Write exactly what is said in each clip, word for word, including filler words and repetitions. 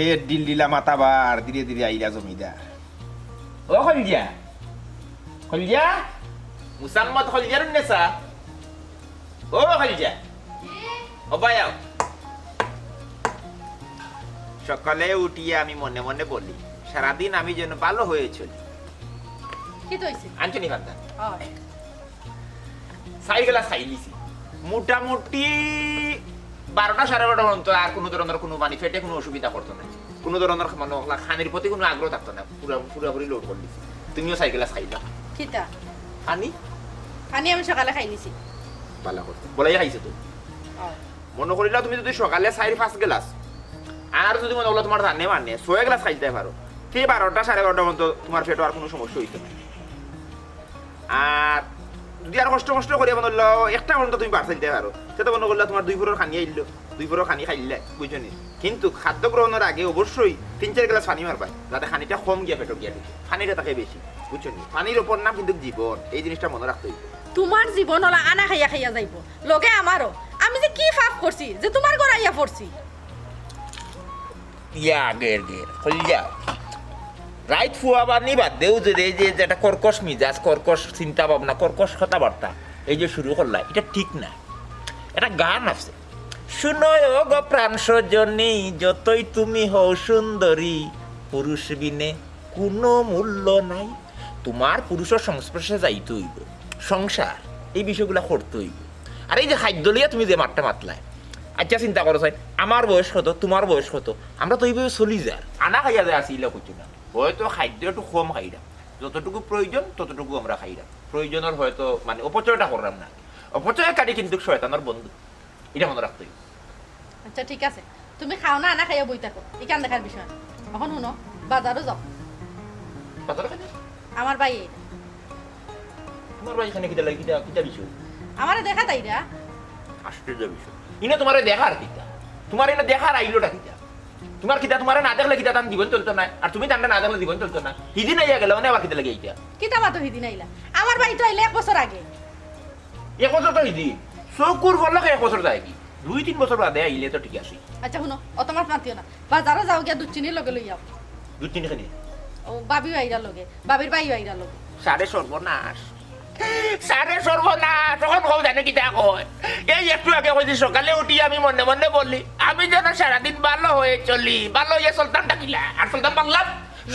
এ ডিলডিলা মাতাবার ধীরে ধীরে আইলা জমিদার। ও খলজিয়া, খলজিয়া, মুসাম্মদ খলজিয়ার উন্নেসা। ও খলজিয়া, ও বায়াও। সকালে উঠিয়া আমি মনে মনে বলি, সারাদিন আমি যেন ভালো হয়ে চলি। কিতা অইছে? আনছো নি খান্তা? অয়। চাইর গেলাস খাইলিছি। মোটামুটি বারোটা, সাড়ে বারোটা পর্যন্ত আর কোনো ধরনের কোনো, মানে, পেটে কোনো অসুবিধা করতো না, কোনো ধরনের, মানে, অকলা খানির প্রতি কোনো আগ্রহ থাকতো না, পুরা পুরাপুরি লোড করিলিছি। তুমিও চাইর গেলাস খাইলা। কিতা? খানি? খানি আমি সকালে খাইলিছি। ভালা করছো, বলাই খাইছো তো। অয়। মনে করিলা তুমি যদি সকালে চাইর পাঁচ গেলাস, আর যদি মনে করলা তোমার জানে মানে ছয় গেলাস খাইতে পারো, তে বারোটা, সাড়ে বারোটা পর্যন্ত তোমার পেটে আর কোনো সমস্যা অইতো না। আর যদি আর কষ্ট মষ্ট করিয়া মনে করলা একটা পর্যন্ত তুমি বার চাইতে পারো, তে তো মনে করলা তোমার দুই পরর খানি আইলো, দুই পরর খানি খাইলে, বুঝছো নি? কিন্তু খাদ্য গ্রহণের আগে অবশ্যই তিন চাইর গেলাস পানি মারবায়, যাতে খানিটা কম গিয়া পেটো গিয়া ঢুকে, খানিটা থাকে বেশি, বুঝছো নি? পানির অপর নাম কিন্তু জীবন, এই জিনিসটা মনে রাখতে অইবো। তোমার জীবন অলা আনা খাইয়া খাইয়া যাইবো, লগে আমারও। আমি যে কি পাপ করছি যে তোমার ঘরো আইয়া পড়ছি? ইয়া, গের গের, খলজিয়া। রাইত ফুয়া বানি বাদ দেও যে, এই যে, যে একটা কর্কশ মিজাজ, কর্কশ চিন্তা ভাবনা, কর্কশ কথাবার্তা, এই যে শুরু করলা, এটা ঠিক না। একটা গান আছে, শুনো ও গো প্রাণ সজনী, যতই তুমি হও সুন্দরী, পুরুষ বিনে কোনো মূল্য নাই। তোমার পুরুষর সংস্পর্শে যাইতে অইবো, সংসার, এই বিষয়গুলা করতে অইবো। আর এই যে খাদ্য লইয়া তুমি যে মাতটা মাতলায়, আচ্ছা চিন্তা করো চাই, আমার বয়স কত, তোমার বয়স কত, আমরা তো এইভাবে চলি যার, আনা খাইয়া যায় আসি, ইলা করছি না। হয়তো খাদ্য একটু কম খাইলাম, যতটুকু প্রয়োজন ততটুকু আমরা খাইলাম, প্রয়োজনের হয়তো, মানে, অপচয়টা করলাম না। অপচয়কারী কিন্তু শয়তানের বন্ধু, এটা মনে রাখতে অইবো। আচ্ছা, ঠিক আছে, তুমি খাও না, আনা খাইয়া বই থাকো, ইখান দেখার বিষয় না। এখন হুনো, বাজারো যাও। বাজারো কেনে? আমার ভাই আইরা। তোমার ভাই এখানে কিতা লাগে? কিতা, কিতা বিষয়? আমারে দেখাত আইরা। আশ্চর্য বিষয়। ইনো তোমারে দেখার কিতা? তোমার ইনো দেখার আইলোটা কিতা? তোমার কিতা, তোমারে না দেখলে কিতা তান জীবন চলতো না? আর তুমি তানরে না দেখলে জীবন চলতো না? হিদিন আইয়া গেলা, মানে আবার কিতা লাগে ইটা? কিতা বা তো হিদিন আইলা? আমার ভাই তো আইলা এক বছর আগে। এক বছর তো হিদিন। চকুর পলকে এক বছর যায় কি? দুই তিন বছর বাদে আইলে তো ঠিক আছে। আচ্ছা হুনো, অত মাত মাতিও না। বাজারো যাও গিয়া দুধ চিনির লগে লই আও। দুধ চিনি খানি? ও, ভাবিও আইরা লগে, ভাবির ভাইও আইরা লগে। সারে সর্বনাশ। সারে সর্বনাশ। তখন কও জানে কিতা কয়? এই একটু আগে কইছি, সকালে উঠি আমি মনে মনে বলি, আমি যেন সারাদিন ভালো হয়ে চলি, ভালো হইয়া চলতাম ডাকিলা। আর চলতাম পারলাম?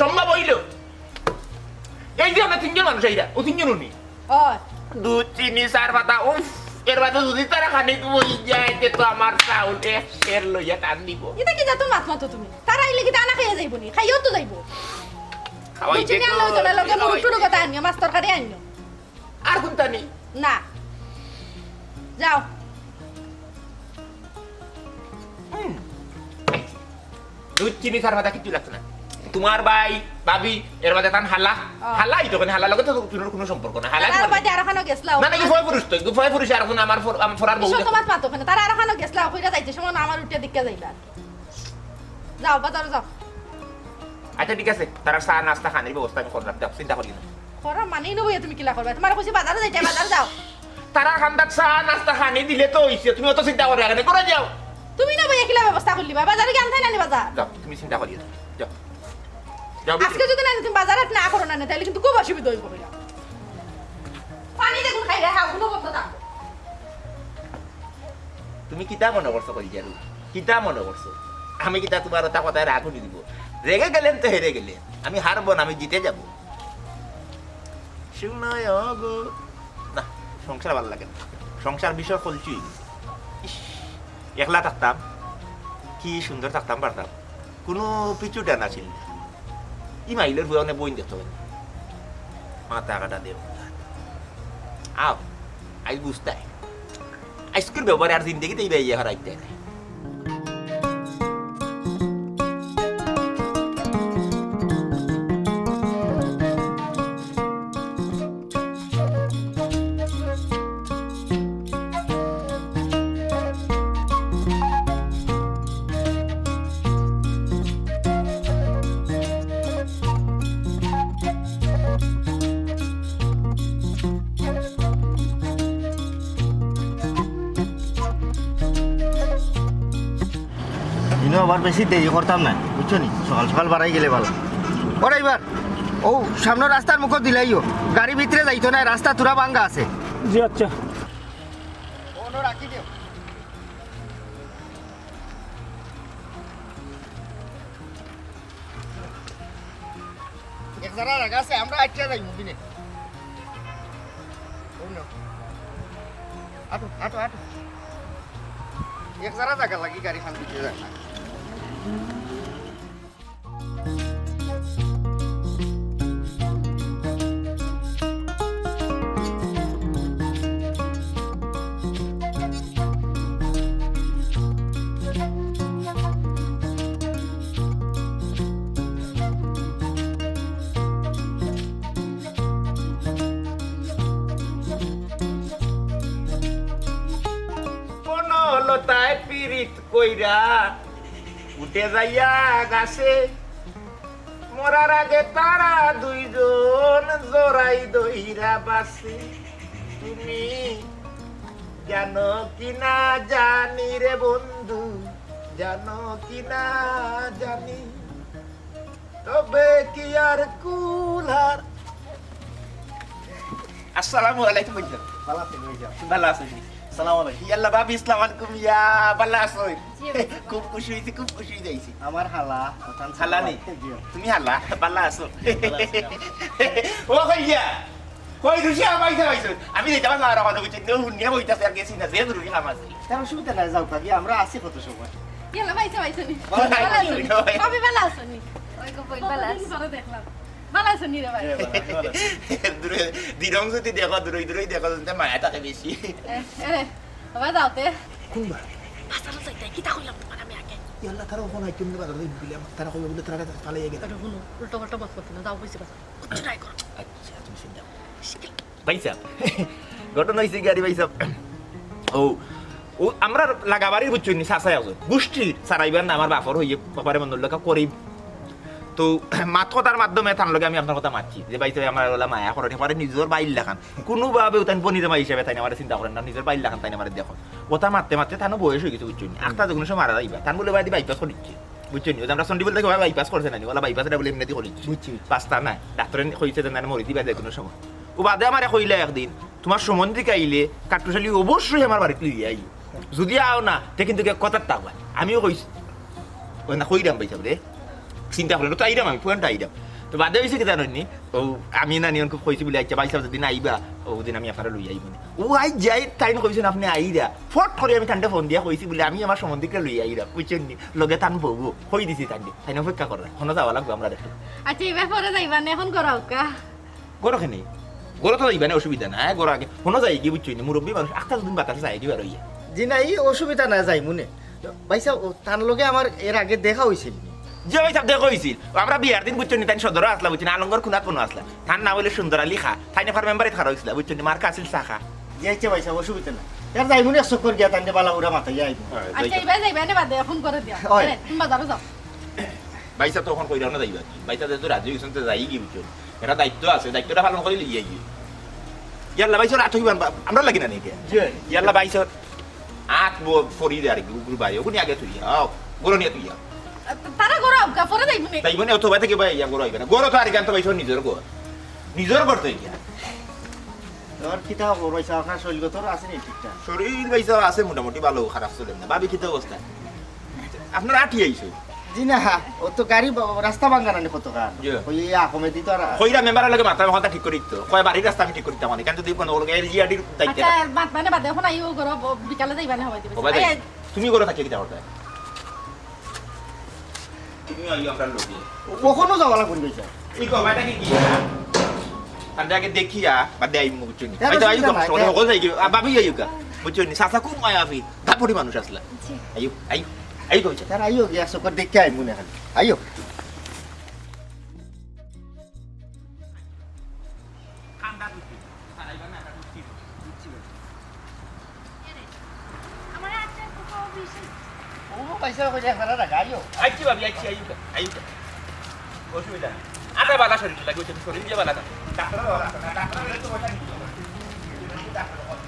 সম্ভব অইলো? এই যে আমরা তিনজন মানুষ আইরা, ও তিনজন উনি। অয়। দুধ চিনি চার পাতা, উফ, এর বাদে যদি তারা খানিক বই যায়, তে তো আমার চাউল এক সের লইয়া টান দিব। ইতা কি জাতর মাত মাতো তুমি? তারা আইলে কিতা আনা খাইয়া যাইবো নি? খাইয়াও তো যাইবো। খাওয়াইতে দুধ চিনি আনলে অইতো না, লগে খাওয়াইতে। মুরগ টুরগ কথা আনিও, মাছ তরকারি আনিও। আর কোনটা নি? না। যাও। হুম। দুধ চিনি চার পাতা কিচ্ছু লাগতো না। তোমার ভাই, ভাবি, এর বাদে তান হালা। ও। হালাই তো, হালার লগে তো কোনো, কোনো সম্পর্ক না। হালা তারা তোমার বাদে আরো খানো গেছলা, না, না, কি ফয় পুরুষ তো, কি ফয় পুরুষ আর এখন আমার ফর-, আমার ফরার বউ। শত মাত মাতো কেনে? তারা আরো খানো গেছলা, কইরা যাইতে সময় না আমার উঠিয়া দিকে যাইবা। যাও, বাজারো যাও। আচ্ছা, ঠিক আছে, তারা চা নাস্তা খানির ব্যবস্থা আমি করলাম, যাও, চিন্তা করি না। করা মানেই নবইয়া তুমি কিলা করবা? তোমার কইছি বাজারো যাইতে, বাজারো যাও। তারা খান্দাত চা নাস্তা খানি দিলে তো অইছে, তুমি অত চিন্তা করো না কেনে, করে যাও। তুমি নবইয়া কিলা ব্যবস্থা করলিবা? বাজারো গিয়া আনতায় না নি বাজার? যাও, তুমি চিন্তা করিও না। যাও। যাও, আজকে যদি না তুমি বাজার হাট না করো না, তাহলে কিন্তু খুব অসুবিধা অইবো কইলাম। পানি দেখুন খাইলে, হ্যাঁ, ওগুলো বন্ধ থাকবো। তুমি কিতা মনে করছো কই যারু? কিতা মনে করছো? আমি কিতা তোমার ওটা কথায় রাগ উঠি দিব? রেগে গেলেন তো হেরে গেলেন। আমি হারবো না, আমি জিতে যাব। শুনো গো। না, সংসার ভালো লাগে না। সংসার বিষয় কলচি অই গেছে। ইস, একলা থাকতাম, কি সুন্দর থাকতাম পারতাম। কোনো পিছু টান আছিল না। ই মাইলর ফুয়া অনে বইন দেখতো কেনে? মাথা কাটা দেও। আও, আই বুঝতায়। আইজকুর ব্যবহারে আর জিন্দেগিতে ইবা ইয়া হারাইতে নাই। ইনো আবার বেশি দেরি করতাম না, বুঝছো নি? সকাল সকাল বাড়াই গেলে ভালা। ও ড্রাইভার, ও সামনে রাস্তার মুখো দিলাইও, গাড়ি ভিতরে যাইতো না, রাস্তা থুড়া ভাঙ্গা আছে। জি আচ্ছা। এক জায়গা রাখা আছে, আমরা আটকে যাইমু দিনে। অউ নেও। আটো, আটো, আটো। এক জায়গা জাগা লাগি গাড়ি খান দিতে যায় না। বনলতায় পিরিত কইরা উঠে যাইয়া গাছে, মরার আগে তারা দুইজন জড়াই দইরা বাসে। তুমি জানো কি না জানি রে বন্ধু, জানো কি না জানি, তবে কি আর কুলার। আসসালামু আলাইকুম ভাইজান। ভালা আছইন ভাইজান? ভালা আছইন। আসসালামু আলাইকুম। ইয়াল্লা ভাবি, আসসালামু আলাইকুম। ইয়া, ভালা আছইন? জি, ভাইজান। খুব খুশি অইছি, খুব খুশি অইছি। আমার হালা, অখান হালা নি? জি। তুমি হালা, ভালা আছো? ভালা আছি। ও কই গিয়া? কই রুশিয়া ভাইসাব আইছইন? আমি যাইতাম না আর কথা কইছি, হুনিয়া বইতাছে আর গেছি না, যে জরুরি কাম আছে। তার অসুবিধা নাই, যাও কাকি, আমরা আছি কত সময়। ইয়াল্লা ভাইসাব আইছইন নি? ভালা আছইন নি? ভালা আছইন নি? ভাবি ভালা আছইন নি? ওই গো বইন ভালা আছি। কতদিন পরে দেখলাম। ভালা আছইন নি রে ভাই? এ, ভালা, ভালা। দূরে, দিরং যদি দেখো, দূরে দূরে দেখো, শুনতে মায়া থাকে বেশি। এ, এ, বাবা যাও তে। কোনবা? বাজারো যাইতে, কিতা কইলাম তুমারে আমি আগে? ইয়াল্লা, তারা অখন আইছইন না বাজারো, তারা কইবা বুলে তারা ফালাইয়া গেলা। আরে হুনো, উল্টা পাল্টা মাত মাতিও না, যাও কইছি বাজার। কিচ্ছু নাই করো। আচ্ছা, তুমি চিন্তা করো। ভাইসাব, ঘটনা অইছে কি আরে ভাইসাব, ও, ও, আমরার লাগাবাড়ির বুঝছইন নি, চাচাই আছইন। গুষ্টির সারাইবার না, আমার বাপর অইয়া, বাপরে মনর লেখা করিব। তো, মাত কথার মাধ্যমে তান লগে আমি আপনার কথা মাতছি। যে ভাইসাব, আমার অলা মায়া করইন, একেবারে নিজর ভাইর লাখান। কুনুভাবেও তাইন বনি জামাই হিসাবে তাইন আমারে চিন্তা করইন না, নিজর ভাইর লাখান তাইন আমারে দেখইন। কথা মাততে মাততে তানও বয়স অইগেছে, বুঝছইন নি? আখতা যেকুনু সময় মারা যাইবা। তান বুলে বাদে বাইপাস করিলিছে। বুঝছইন নি? অউ যে আমরা সন্ডি বুলে দেখি বাইপাস করছে না নি, অলা বাইপাস ইটা বুলে এমনেদি করিলিছে। বুঝছি, বুঝছি। রাস্তা নাই। ডাক্তরে কইছে যে না, মরি দিবা যেকুনু সময়। অউ বাদে আমারে কইলা একদিন, তুমার সম্বন্ধিক আইলে কাট্টুশালি অবশ্যই আমার বাড়িত লইয়া আইও। যুদি আও না, তে কিন্তু গিয়া কথার থাকবা। আমিও কইছি, ও না, কইরাম ভাইসাব রে। চিন্তা করইন না, তো আইরাম আমি, পুরানটা আইরাম। তো বাদে অইছে কিতা জানইন নি? অউ আমি নানি অনকু কইছি বুলে, আচ্ছা ভাইসাব যেদিন আইবা, অউ দিন আমি আপনারে লইয়া আইমু নে। অউ আইজ যাই তাইন কইছইন আপনে আইরা। ফট করি আমি তানরে ফোন দিয়া কইছি বুলে, আমি আমার সম্বন্ধিকরে লইয়া আইরাম, বুঝছইন নি? লগে তান বউও, কই দিছি তানরে। তাইন অপেক্ষা কররা। হনো যাওয়া লাগবো আমরার একটু। আচ্ছা, ইবার পরে যাইবা নে, অখন ঘরো আউক্কা। ঘরো কেনে? ঘরো তো যাইবা নে, অসুবিধা নাই। ঘরো আগে হনো যাইগি, বুঝছইন নি? মুরব্বি মানুষ, আখতা দুদিন বাতাসে যাইগি বার অইয়া। জি না, ই অসুবিধা নাই, যাইমু নে। ভাইসাব, ও, তান লগে আমার এর আগে দেখা অইছিল নি? জি ভাইসাব, দেখা অইছিল। অউ আমরা বিয়ার দিন, বুঝছইন নি, তাইন সদরো আছলা, বুঝছইন নি, আলমগর খুনাত বনো আছলা। তান নাম অইলো সুন্দরা লিখা। তাইন এবার মেম্বারিত খাড়া অইছলা, বুঝছইন নি, মার্কা আছিল চাকা। জি আচ্ছা ভাইসাব, অসুবিধা নাই। এর যাইমু নে, এক চক্কর গিয়া তাইনরে বালা উড়া মাতাইয়া আইমু। আচ্ছা, ইবার যাইবা নে বাদে, অখন ঘরো দিয়া। অয়। আরে, তুমি বাজারো যাও। ভাইসাব তো অখন কইরা না যাইবা। ভাইসাব যেহেতু রাজি অইছইন, তে যাইগি, বুঝছইন নি। এরা দায়িত্ব আছে, দায়িত্বটা পালন করি লইয়া গিয়ে। ইয়াল্লা ভাইসাব, আট হইবান বা-, আমরা লাগি না নাকি? জি। ইয়াল্লা ভাইসাব, আট ব-, ফরি দে আর কি, উগুর ভাই, ওগুনি আগে তুই, আও, গরো নিয়ে তুই আও। তারা ঘরো আউক্কা, পরে যাইমু নে। যাইমু নে, অথবা থেকে ভাই, ইয়া গরো আইবে না। গরো তো আর গান তো ভাইসাব নিজর ঘর। নিজর ঘর তো ইয়া। তোর কিতা খবর ভাইসাব, আপনার শরীর গতর আছে নি ঠিকঠাক? শরীর ভাইসাব আছে মোটামুটি ভালো, খারাপ চলে না। ভাবি কিতা অবস্থা? আপনার আটি আইছে? জি না, ও তো গাড়ি বা-, রাস্তা ভাঙ্গা নানি কত কার। জি। ওই এই আহমেদি তো আর কইরা মেম্বারর লগে মাথা কথা ঠিক করি তো। কয় বাড়ির রাস্তা আমি ঠিক করি দিতাম, মানে, কেন যদি কোনো লোক এলজিআরডির দায়িত্বে আচ্ছা, থাকে। মাত মানে বাদে অখন আইও ঘরো, ব-, বিকালে যাইবা নে, হবাই দিবে। হবাই এই, যাই। এই। তুমি ঘরো থাকিয়া কিতা করতায়? তুমি আইও আমরার লগে। অখনো যাওয়া লাগবো নি ভাইসাব? এই কবাটা কি কি? তার আগে দেখিয়া, বাদে আইমু, বুঝছো নি? হ্যাঁ, ভাই তো আইও অসুবিধা কম নাই, সময়, হ্যাঁ। হকল যাই কি? আ, ভাবি আইও কা? বুঝছো নি? চাচা খুব মায়াবী, দাপুটি মানুষ আছলা। জি। আইও, আইও, আইও কইছে। তার আইও গিয়া চক্কর দেখিয়া আইমু নে খালি। আইও। ঠান্ডা দুধ দিন। আর আইবা না, এটা দুধ দিন। বুঝছি ভাই। আমার আচার পোকা অফিসে। ও, পয়সা কই যায়, খারাপ লাগে, আইও। আইছি ভাবি, আইছি, আইও, আইও। অসুবিধা নাই। আটা বালা শরীর লাগে, ওই শরীর দিয়ে বালা না। ডাক্তার বালা না, ডাক্তার বালা তো ওটা নিতে হবে। ডাক্তার বালা।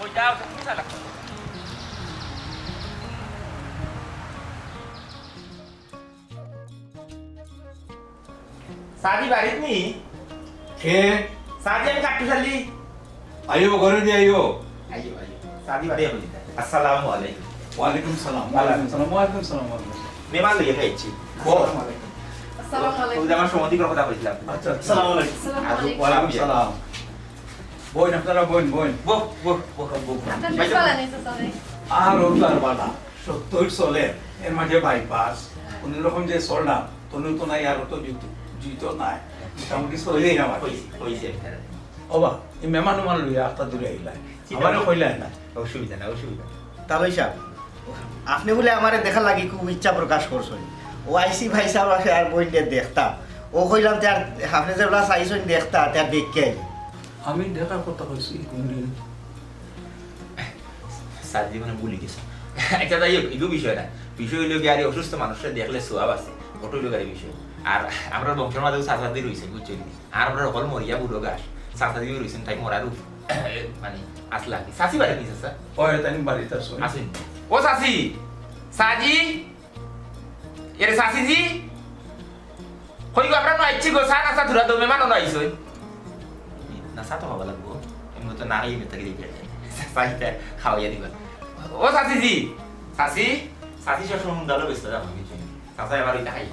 ওই যাও, তুমি চালাক। সাদি বাড়িত নি? কে? সাদি, আমি কাট্টুশ আলী। আইও, ঘরে দি আইও। আইও, আইও। সাদি বাড়ি এখন দিতা। আসসালামু আলাইকুম। ওয়ালাইকুম সালাম, ওয়ালাইকুম সালাম, ওয়ালাইকুম সালাম, ওয়ালাইকুম সালাম। মেহমান লইয়া খাইছি। ও। আসসালামু আলাইকুম। ওই যে আমার সমাধি কথা কইছিলাম। আচ্ছা, আচ্ছা। আসসালামু আলাইকুম। আসসালামু আলাইকুম। ওয়ালাইকুম সালাম। বইন, আপনারা বইন, বইন। বহ, বহ, বহ, বহ। আপনার ভাই, শেষ বেলা নেই, স্যার, sorry। আর ওর তো আর বালা। সত্যই চলে। এর মাঝে বাইপাস। কোন রকম যে চল না, তনু তো নাই আর অত জুতো, জুতো নাই। মোটামুটি চলেই না আমার। হইছে, হইছে। ওবা, এই মেহমান উমান লইয়া আস্তা দূরে আইলা। ঠিক আমারে আছে। কইলা না। অসুবিধা না, অসুবিধা না। তালই সাহেব, আপনি বলে আমারে দেখার লাগি খুব ইচ্ছা প্রকাশ করছেন। ও আইছি ভাই সাহেব আছে আর বইনরে দেখতা। ও কইলাম তে আর আপনি যেগুলা চাইছেন দেখতা, তে আর দেখতে আইলি। আমি দেখার কথা কইছি কোনদিন? স্যার জীবনে ভুলি গেছে। আচ্ছা, যাই হোক, এগুলো বিষয় না। বিষয় হইলো কি, আর এই অসুস্থ মানুষরা দেখলে সোয়াব আছে, ওটা হইলো গাড়ি বিষয়। আর আমরা বংশের মাঝে চাচাদি রইছে, বুঝছো নি? আর আমরা হকল মরিয়া বুড়ো গাছ, চাচাদিও রইছেন, তাই মরার উপ-, মানে, আসলা কি? চাচি বাড়ি নি, চাচা? ওই, তাই বাড়িতে আসো। আসেন। ও চাচি! চাচি! এরে চাচি জি! কই গো, আমরা নয় আইছি গো, চা নাস্তা ধুরা দো, মেহমান নয় আইছই। নাস্তা তো খাওয়া লাগবো, এমনি তো না খাইলে মেয়ে থাকি দিবে। চাচা ইটা খাওয়াইয়া দিবা। ও চাচি জি! চাচি! চাচি সব সময় মুন্ডালো ব্যস্ত যাবো, বুঝছো নি? চাচা এবার ওইটা খাই।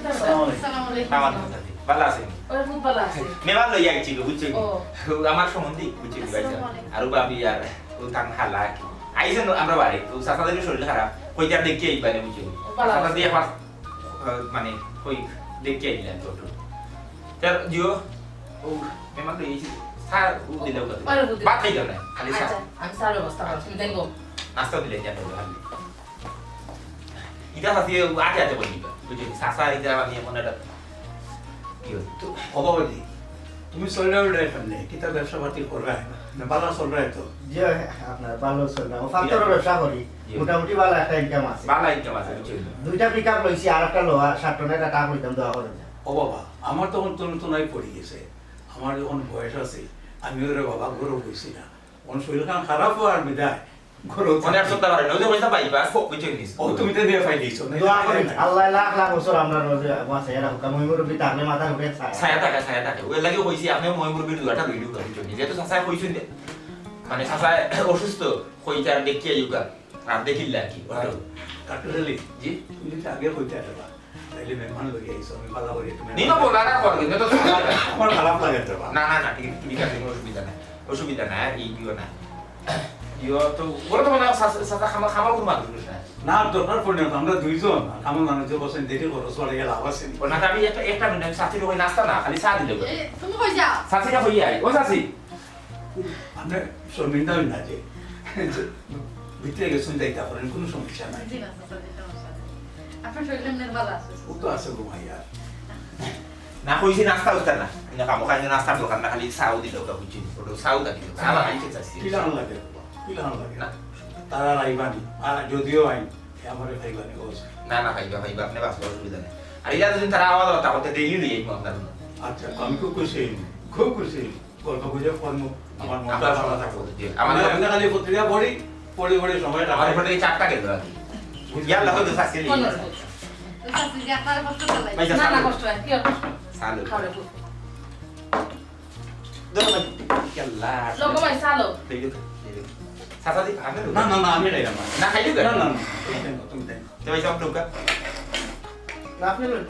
আসসালামু আলাইকুম। আসসালামু আলাইকুম। আমার কথা নেই। ভালো আছেন? ওরা খুব ভালো আছে। মেহমান লইয়া আইছি গো, বুঝছো নি? ও। ও আমার সম্বন্ধী, বুঝছো নি, ভাইজান? আসসালামু আলাইকুম। আর ও ভাবি আর ও তান হালা কি? আইছেন আমরা বাড়ি, ও চাচাদের শরীর খারাপ, কইতে আর দেখি আইবা না, বুঝছো নি? ও ভালো চাচা আছে। দিয়ে আমার, আহ, মানে, কই দেখি আইলেন তো একটু। তার জিও, ও মেহমান লইয়া আইছি, স্যার, ও দিলে ওকে। ওরা ও দিলে। ভাত খাইতাম না, খালি চা। আচ্ছা, আমি চার ব্যবস্থা করছি, তুমি দেখো। নাস্তা দিলে, জানো, খালি। ইটা চাচি আটে আটে বলি দিবা, বুঝলি? চাচা ইটা আমি এমন একটা কি হতো? ও বাবাজি, তুমি চলরায় উলরায় কেমনে? কিতা ব্যবসা পাতি কররায়? না, ভালা চলরায় তো? জি, আপনার ভালা চলরায়। ও ফাত্তরর ব্যবসা করি। জি। মোটামুটি ভালা একটা income আছে। ভালা income আছে, বুঝলি? দুইটা pickup লইছি, আর একটা লওয়া, সাত টনের একটা ট্রাক লইতাম, দোয়া করইন। ও বাবা, আমার তখন তরুণ তরুণাই পড়ি গেছে। আমার যখন বয়স আছে, আমি ওরে বাবা ঘরও কইছি না। ওর শরীর খান খারাপ হওয়ার বিদায়, ঘরও অনেক থাকি। সপ্তাহ পারে না, ওই যে কইতা বাইপাস, ও, বুঝছো নি? ও, তুমি তো দিয়ে পাই দিছো, না? দোয়া করি, আল্লাহ লাখ লাখ বছর আমরা রোজে বাঁচাইয়া রাখুক। ময় মুরব্বি থাকলে মাথার উপরে ছায়া। ছায়া থাকে, ছায়া থাকে। ওই লাগি কইছি, আপনি ময় মুরব্বির দোয়াটা রইল, বুঝছো নি? যেহেতু চাচায় কইছেন যে, মানে, চাচায় অসুস্থ, কইতে আর দেখিয়া আইউক্কা, আর দেখিলা আর কি, ওটা। কাটুশ আলী, জি? তুমি যদি আগে কইতে পারবা। তাইলে মেহমান লইয়া আইছো, আমি ভালা করি তুমি নিমা বলা না কর, কিন্তু তো আমার খারাপ লাগে তো বা। না, না, না, ঠিক, ঠিক আছে, কোনো অসুবিধা নাই। অসুবিধা নাই, এই দিও না। দিও তো, ওরা তো মনে হয় চাচা, চাচা খামা, খামা কোনো মানুষ না। না, দরকার পড়ে না, আমরা দুইজন, আর খামা মানুষ যে বসেন, দেখে খরচ বাড়ে গেলে আবার চিনি। ও না, আমি একটা, একটা মিনিট, আমি চাচির ওই নাস্তা না, খালি চা দিলে হবে। এ, তুমি কই যাও? চাচিটা কই আই? ও চাচি। আপনি শর্মিন্দা হইন না যে, যে ভিতরে গেছেন যাইতা পারেন, কোনো সমস্যা নাই। জি না, চাচা, জি, সমস্যা নাই। আপনার শরীর এমনি ভালো আছে? ও তো আছে ঘুমাইয়া। না, কইছি নাস্তা উস্তা না। না, খামো খাইলে নাস্তার দরকার না, খালি চাও দিলে ওটা বুঝছি। ওটা চাও দাবি। চা খাইতে চাচ্ছি। কিলান লাগে, কিলান লাগে। না। তারা রাইবানি, আর যদিও আইন, এ আমারে খাইবানি, ও। না, না, খাইবা, খাইবা, আপনি বাঁচবা, অসুবিধা নেই। আর এটা যদি তারা আওয়াজ হতা করতে ডেইলি লই আইবো আপনার। আচ্ছা, আমি খুব খুশি হইনি, খুব খুশি হইনি। গল্প গুজব করবো, আমার মনটা আপনার ভালো সময় থাকবো। থাকবো, জি। আমি আমাদের এমনি খালি পত্রিকা পড়ি, পড়ি পড়ি সময় আমার কাটাই। এখানে এই চারটা গেল আর কি। বুঝলি? ইয়ার লাগো তো শাস্তি নেই। পনেরো বছর। তো শাস্তি দিয়ে আপনারা কষ্ট চালাই। ভাই, না, না, চালু। কষ্ট হয়, কি আর কষ্ট? চালু। খাওয়া দাওয়া। ধরো ভাই। ইয়াল্লা। লোক ভাই, চালো। দেখি তো, দেখি তো। চাচা দি, আপনি না, না, না, আমি খাইলাম না। না খাইলি তো? না, না, না, তুমি দেন, তুমি দেন। তো ভাই, সব লোক। না, আপনি লন।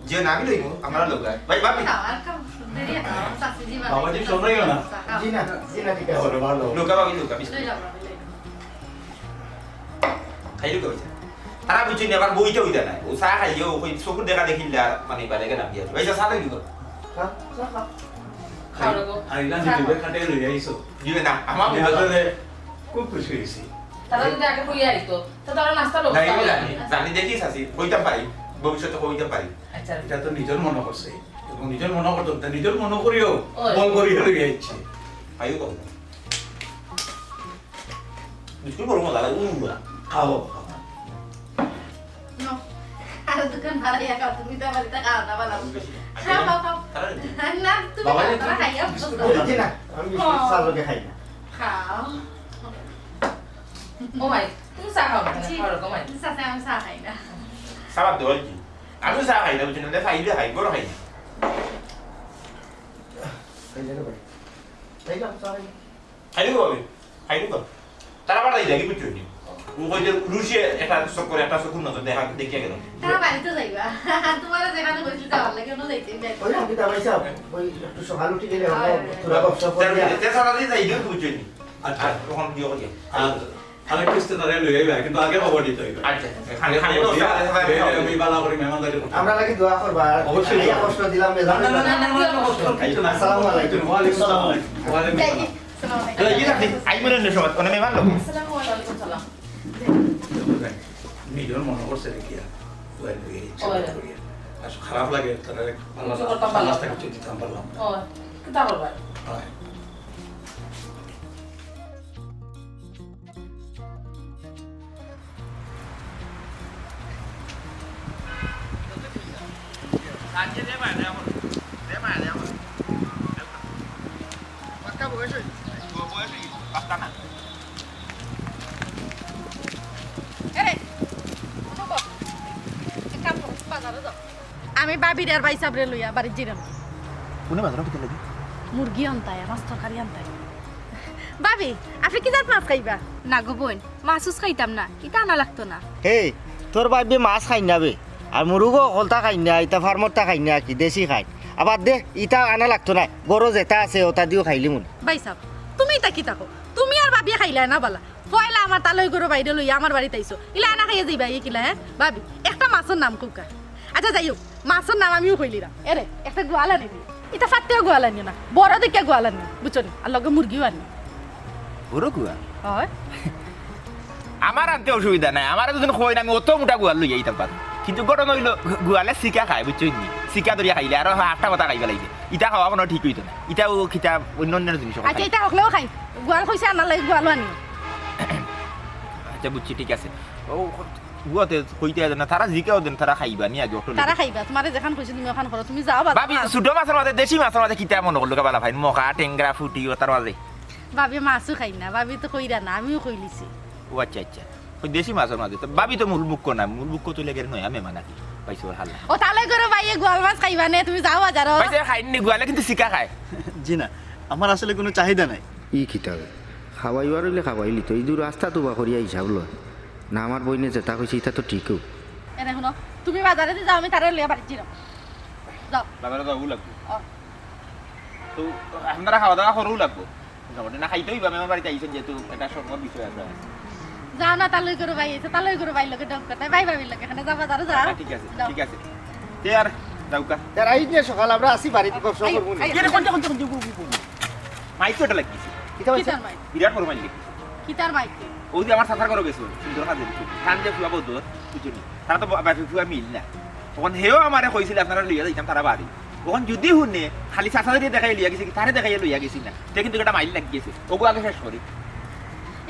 যে না, আমি লইব, আমরা লোক। ভাই, ভাবি। খাও, আর খাও, দেরি আছে, আমার শাশুড়ি বানাইছে। বাবাজি, শোনাইও না। খাও। জি না, জি না, ঠিক আছে। ওরে ভালো। লোক, ভাবি, লোক, বিশ। লই যাও, ভাবি, লই যাও। খাইলে তো হইছে। তারা বুঝছেন না, আবার বইতে হইতে নাই। ও চা খাইয়ে, ও কই চকুর দেখা দেখিল আর, মানে, বাড়ি গেলাম দিয়ে। ভাই, চা খাইলি তো? হ্যাঁ, চা খাও। খাও রে গো। আর ইলান চা দিবে, খাও। খাটে লই আইছো। দিবে না, আমার আমি মুখে আসলে খুব খুশি হয়েছি। তারা যদি আগে কইয়া আইতো, তো তারা নাস্তা লোক না, এগুলো খাওয়া জানি, জানি। জানি, দেখি চাচি, কইতাম পারি, ভবিষ্যতে কইতাম পারি। আচ্ছা। এটা তো নিজের মনে করছে, এবং নিজের মনে করতো, তা নিজের মনে করিও, ওই। বল করিও লই আইছে। পাইও কম। বিস্কুট বড় মজা লাগে, উম, উম। খাও, খাও। নো। আর দোকান ভাড়া ইয়া খাও, তুমি তো আমার এটা খাও না, ভালো। বেশি না। খাও, খাও, খাও। তারা না, তুমি বাবা, খাও, তুমি তারা খাইয়া বিস্কুট অভ্যস্ত। খাও। জি না, আমি বিস্কুট ও। চা লগে খাই না। খাও। ও ভাই, তুমি চা খাও না, জি। খাও, রকম ভাই। চাচা, আমি চা খাই না। সালাদ দেওয়া কি? আমি চা খাই না, বুঝছো না? খাইলে খাই, বড় খাই না। খাইলে রে ভাই। খাইলাম, চা খাই। খাইলে গো আমি, খাইলে গো। তারা আবার যাই দেখি, বুঝছো নি? ও কই যে রুশিয়া একটা চক্কর, একটা চকুর নজর দেখা, দেখিয়া গেল। তারা বাড়িত যাইবা। তোমার যেখানে বসলে যাওয়ার লাগে, অন্য যাইতে দেয়। ওই আমি দাবাই সাহেব, ওই একটু সকাল উঠে গেলে আমরা হয়, হয়। তোরা ব্যবসা করে তে-, তে সারা দিন যাই, বুঝছো নি? আচ্ছা। আর তখন বিয়ে করিয়া। আর আরেক কিস্তি তারে লই আইবা, কিন্তু আগে খবর দিতে হইবে। আচ্ছা, খালি, খালি খবর দিয়া, আমি বালা করি মেহমানদারি করতাম। আমরা লাগি দোয়া করবা। অবশ্যই আইয়া দোয়া। কষ্ট দিলাম, না, না, না, না, না, না, কষ্ট কিচ্ছু না। আসসালামু আলাইকুম। ওয়ালাইকুম আসসালাম। ওয়ালাইকুম আসসালাম। যাই, আসসালামু আলাইকুম। এই, এই রাখি, আই মনে নেই সবাই, মানে মেহমান লোক। আসসালামু আলাইকুম সালাম। নিজের মনে করছে দেখিয়া, দোয়া লইয়া ইচ্ছা ওই। করে করিয়া। আর খারাপ লাগে, তারা আল্লাহ, কিছু করতাম পারলাম আল্লাহ না। তাকে কিছু দিতাম পারলাম না। ওই, কিতা করবা? হয়। এরে, হুনো গো, এক কাম করো, বাজারো যাও। আমি ভাবিরে আর ভাইসাবরে লইয়া বাড়িত যাইরাম। কুনে বাজারো কিতা লাগি? মুরগি আনতায়, মাছ তরকারি আনতায়। ভাবি, আপনে কি জাত মাছ খাইবা? না গো বইন, মাছ উছ খাইতাম না, ইতা আনা লাগতো না। হে, তোর ভাবিয়ে মাছ খাইন না বে। আর মুরুগও অকলতা খাইন না, ইতা ফার্মরতা খাইন না, কি দেশি খাইন। আবার দে, ইতা আনা লাগতো না, গরো যেতা আছে, ওতা দিও খাইলিমুনে। ভাইসাব, তুমি ইতা কিতা কও? তুমি আর ভাবিয়ে খাইলায় না বালা। পয়লা আমার তালই গরু বাইরে লইয়া আমার বাড়িত আইছো। ইলা আনা খাইয়া যাইবা, ই কিলা, হে? ভাবি, একটা মাছর নাম কউক্কা। আচ্ছা, যাই হউক, মাছর নাম আমিও কইলিরাম। এরে, একটা গোয়াল আনি দিও। ইতা ফাত্তেও গোয়াল আনিও না। বড় দেখিয়া গোয়াল আনিও, বুঝছো নি? আর লগে মুরগিও আনিও। বড় গোয়াল? হয়। আমার আনতে অসুবিধা নাই। আমারে যদি কইন, আমি অত মোটা গোয়াল লইয়া আইতাম পারি। কিন্তু ঘটনা অইলো, গোয়ালে শিকা খায়, বুঝছো নি? শিকা ধরিয়া খাইলে আরো আটটা মাথা খাইবা লাগে। ইতা খাওয়া কোনো ঠিক অইতো না। ইতাও কিতা অন্য অন্য জিনিস খায়। আচ্ছা, ইতা হকলেও খাই। গোয়াল কইছে আনার লাগি, গোয়ালও আনিও। আচ্ছা, বুঝছি, ঠিক আছে। ও, গুয়াতে কইতে আছে না, তারা জিকাও দেন, তারা খাইবা নি আগে, অটো তারা লইয়া। খাইবা, তোমারে যেখান কইছে তুমি ওখান করো, তুমি যাও বাজার। ভাবি, ছোট মাছর মাঝে, দেশি মাছর মাঝে কিতা মনো করলো, বালা ভাই, মখা, টেংরা, ফুটি, ওতার মাঝে। ভাবি মাছও খাই না, ভাবি তো কইরা না, আমিও কইলিছি। ও আচ্ছা, আচ্ছা। ওই দেশি মাছর মাঝে তো, ভাবি তো মূল মুখ্য না, মূল মুখ্য তো লেগের নয়, আমি মানা কি, পাইছো ওর হাল। ও তালই গরু ভাইয়ে গোয়াল মাছ খাইবা নে, তুমি যাও বাজারো। পাইছে খাইনি, গোয়ালে কিন্তু শিকা খায়। জি না, আমার আসলে কোনো চাহিদা নাই। ই কিতা বে? খাওয়াইবার অইলে খাওয়াইলি তো, ইদু রাস্তাত উবা করিয়া হিসাব লয়। না, আমার বইনে যেতা কইছে, ইতা তো ঠিকউ। এনে হুনো, তুমি বাজারেদি যাও, আমি তারে লইয়া বাড়িত যাইরাম। যাও। বাজারে যাওয়া লাগবো। ও। তো আপনারা খাওয়া দাওয়া করাও লাগবো। মোটামুটি না খাইতে অইবো, আমি আমার বাড়িত আইছি যেহেতু, একটা সম্ভব বিষয় আছে। যাও না, তালই গরু ভাই আইছে, তালই গরু ভাইর লগে ঢং করতায়, ভাই ভাবির লগে, এখানে যাও বাজারো যাও। আচ্ছা, ঠিক আছে, যাও। ঠিক আছে। তে আর যাউক্কা। তে আর আইজ নে সকাল আমরা আছি বাড়িত, ব্যবসা আইও, করবো নি। আইও। এরে, কোনটা, কোনটা, কোনটা, কোনটা, কোনটা? মাইক তো এটা লাগিছে। কিতা মাইক? কিতার মাইক? বিরাট বড় মাইক লাগিছে। কিতার মাইক? ওই যে আমার চাচার ঘরো গেছো, সুন্দর কাজে দিছে। খান যে ফুয়া বদর, বুঝছো নি? তারা তো বা-, বাপে ফুয়া মিল না। তখন হেও আমারে কইছিল, আপনারা লইয়া যাইতাম তারা বাড়ি। তখন যদি হুনে, খালি চাচারে দেখাই লইয়া গেছে কি, তারে দেখাই লইয়া গেছি না। তে কিন্তু একটা মাইল লাগি গেছে। ওগু আগে শেষ করি।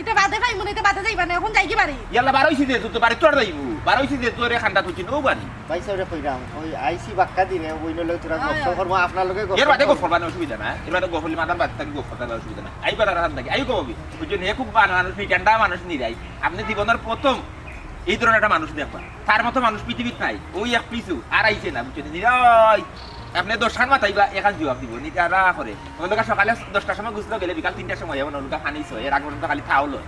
ইতা বাদে পাইমু না, ইতা বাদে যাইবা না, এখন যাইগি বাড়ি। ইয়াল্লা, বার অইছি যে, তুই তো বাড়িত তো আর যাইবো। বার অইছি যে, তোরে খান্দা তুই চিনো বাড়ি। ভাইসাবরে কইরাম, ওই আইছি বাক্কা দিনে, ওই নলে তোরা আয়, গফ আয়। করবো, আপনার লগে গফ এর বাদে করবো। গফ করবা না, অসুবিধা না। এর বাদে গফ অইলে মাথার বাদ থাকি গফ করতে অসুবিধা না। আইবার আর হান থাকি, আইও কবি। ওই জন্য এ খুব ভালা মানুষ, নি ঠান্ডা মানুষ, নিরাই। আপনি জীবনের প্রথম এই ধরনের একটা মানুষ দেখবা। তার মতো মানুষ পৃথিবীত নাই। ওই এক পিছু, আর আইছে না, বুঝছেন? নিরাই। আপনি দশখান মাতাইবা, এখান জবাব দিব। নি তারা করে। ওই লোক সকালে দশটার সময় গুছলো গেলে বিকাল তিনটার সময় এমন ওর লোক পানি ছয়, এর আগ পর্যন্ত খালি থাউলো।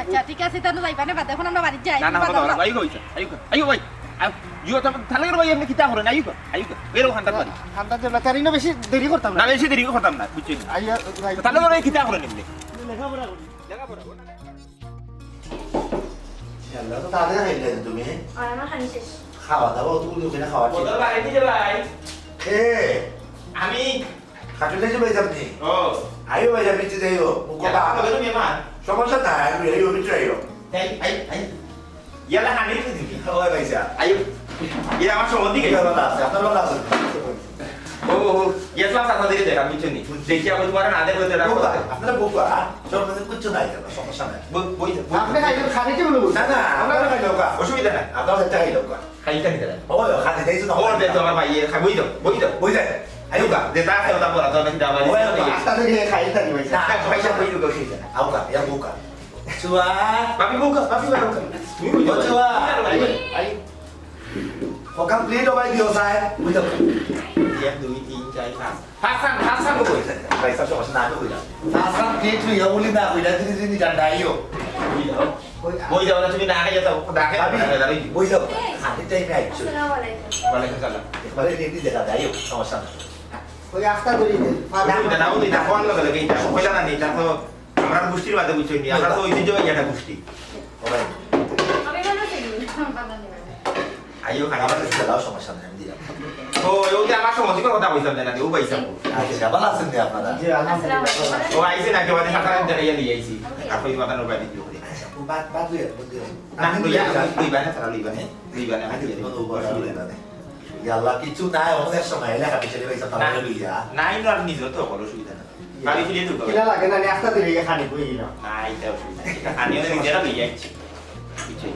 আচ্ছা, ঠিক আছে, তাহলে যাইবা না, বাদে এখন আমরা বাড়িত যাই, না, না, বাজার বাবা, যাও। আইও, আইও, আইও, আইও, ভাই। আইও, ইয়ো, তো তাহলে করে ভাই, এমনি কিতা করেন? আইও, আইও, এরকম খান্দাত বাড়ি। খান্দাত যাবো, তার ইনো বেশি দেরি করতাম না। না, বেশি দেরি করতাম না, বুঝছেন? আইয়া, যাই। তাহলে করে কিতা করেন এমনি? লেখাপড়া করি। লেখাপড়া করি। আল্লাহ, তো তাড়াতাড়ি খাইলে তুমি। আর আমার খানি শেষ। খাওয়া দাওয়া তো তুমি ওখানে খাওয়া শেষ। বোতল বাড়ি দিতে ভাই। এ, আমি খাটুলে যে ভাই আপনি। ও। আইও ভাই, আপনি নিচে যাইও। মুখ কথা। তবে তুমি আমার। সমস্যা নাই, আমি আইও, ভিতরে আইও। এই, এই, এই। ইয়ালা খানি তো দিবি। ও ভাই, ভাই, যা। আইও। এ আমার সম্বন্ধে কি? আপনার ভালো আছে, আপনার ভালো আছে। ও, ও, ও। ইয়েস, লাস্ট আপনাদেরকে দেখা, বুঝছেন নি? দেখি, আমি তোমার না দেখলে তো এটা বুকা, আপনারা বুকা, হ্যাঁ? সব কিছু নাই, সমস্যা নাই। বই, বই, বই। আপনি খাইবেন, খানিকে বলবো। না, না, আপনারা খাইলে হোক। অসুবিধা নাই। আপনারা একটা খাইলে হোক। খাইতে খাইতে লাগে। ও, খালি দেখছো না? ও, দেখো, আমার ভাই, ইয়ে, খাই, বই দাও, বই দাও। বই দাও। আইও গা। যেটা আছে, ওটা পড়া, তো নাকি দাও, আইও, আইও, আইও। আস্তে ধীরে খাই, তাই ভাই। না, পয়সা বই দাও, বই দাও। আও গা, ইয়া বউকা। চুয়া। ভাবি বউকা, ভাবি বউকা। তুমি বই দাও। চুয়া। I, I. ওখান প্লেট ওবায় দিও, সাহেব। বুঝো? এক, দুই, তিন, চার, পাঁচ। পাঁচ খান, পাঁচ খান কই? ভাই সাহেব, সমস্যা না, আমি কইলাম। পাঁচ খান প্লেট লইয়া বলি না, কইলা, দিদি, দিদি, ঠান্ডা আইও। বই যাও। বই যাও না, তুমি না খাইয়া যাও, না খাইয়া ভাবি, যাও, দাঁড়াই। বই যাও। খালি টাইমে আইছো। আসসালামু আলাইকুম। ওয়ালাইকুম সালাম। একবারে রেডি দেখা যায়, আইও, সমস্যা না। ওই আস্তা করি দে। অসুবিধা না, ওই এটা ফোন লগে লগে এটা। কইলা না, এটা তো আমরা গোষ্ঠীর বাদে বুঝছো নি, আমরা তো ঐতিহ্যবাহী একটা গোষ্ঠী। ওরাই। আমি ভালো আছি। আইও, খালি আমার কাছে দাও, সমস্যা নাই, আমি দিলাম। ও, ওই যে আমার সমাজের কথা কইতাম না, ও ভাই সাহেব। আচ্ছা, ভালো আছেন নি আপনারা? জি, আলহামদুলিল্লাহ। আসসালামু আলাইকুম। ও, আইছে নাকি? ওদের সাথে আমি দেখাইয়া নিয়ে আইছি। আর কই মাথা নোকা দিতে হবে। আচ্ছা, ও বাদ, বাদ দিয়ে, বাদ দিয়ে। না, আপনি লইয়া, দিয়ে যান। লইবা না, তারা লইবা না। হ্যাঁ? লইবা না, আমি আচ্ছা, দিয়ে দিব। কোনো উপকার অসুবিধা নেই। ইয়া আল্লাহ, কিছু নাই, অনেক সময় এলাকা পিছনে ভাই সাহেব, না, তারা লইয়া। নাই, না, আর নিজেও তো বড় অসুবিধা না। বাড়ি ফিরে ঢুকো। কিলা লাগে না, আমি আস্তা দিলে ইয়ে খানি কই না। না, এটা অসুবিধা নেই। এটা খানি হলে নিজেরা লইয়া আইছি। বুঝছো?